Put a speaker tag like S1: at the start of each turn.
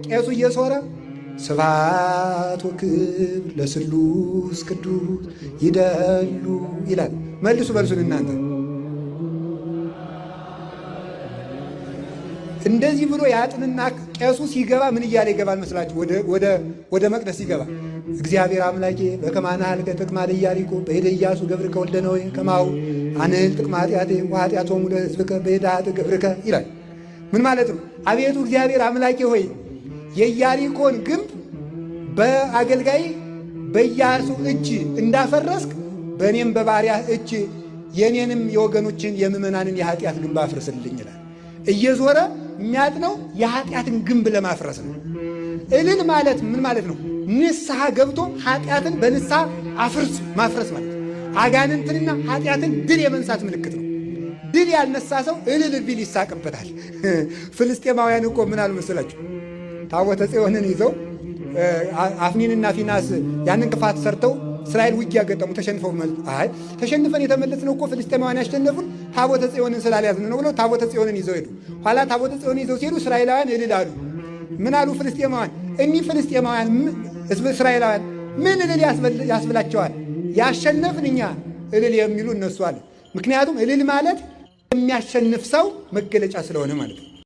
S1: ቄሱ እየሶረ ስብሐት ወክብር ለስሉስ ቅዱስ ይደሉ ይላል። መልሱ መልሱን እናንተ። እንደዚህ ብሎ ያጥንና ቄሱ ሲገባ ምን እያለ ይገባል መስላችሁ? ወደ መቅደስ ሲገባ እግዚአብሔር አምላኬ በከመ አንኀልከ ጥቅማ ለኢያሪኮ በእደ ኢያሱ ገብርከ ወልደ ነዌ ከማሁ አንህል ጥቅማ ኃጢአቴ ወኃጢአቶሙ ለሕዝብከ በእደ ኃጥእ ገብርከ ይላል። ምን ማለት ነው? አቤቱ እግዚአብሔር አምላኬ ሆይ የኢያሪኮን ግንብ በአገልጋይ በኢያሱ እጅ እንዳፈረስክ በእኔም በባሪያህ እጅ የኔንም የወገኖችን የምእመናንን የኃጢአት ግንብ አፍርስልኝ ይላል። እየዞረ የሚያጥነው የኃጢአትን ግንብ ለማፍረስ ነው። እልል ማለት ምን ማለት ነው? ንስሐ ገብቶ ኃጢአትን በንስሐ አፍርስ ማፍረስ ማለት ነው። አጋንንትንና ኃጢአትን ድል የመንሳት ምልክት ነው። ድል ያልነሳ ሰው እልል ቢል ይሳቅበታል። ፍልስጤማውያን እኮ ምን አሉ መሰላችሁ? ታቦተ ጽዮንን ይዘው አፍኒንና ፊናስ ያንን ክፋት ሰርተው እስራኤል ውጊያ ገጠሙ። ተሸንፈው አይ ተሸንፈን የተመለስነው እኮ ፍልስጤማውያን ያሸነፉን ታቦተ ጽዮንን ስላልያዝን ነው ብለው ታቦተ ጽዮንን ይዘው ሄዱ። ኋላ ታቦተ ጽዮንን ይዘው ሲሄዱ እስራኤላውያን እልል አሉ። ምን አሉ ፍልስጤማውያን? እኒህ ፍልስጤማውያን እስራኤላውያን ምን እልል ያስብላቸዋል? ያሸነፍን እኛ እልል የሚሉ እነሱ አለ። ምክንያቱም እልል ማለት የሚያሸንፍ ሰው መገለጫ ስለሆነ ማለት ነው።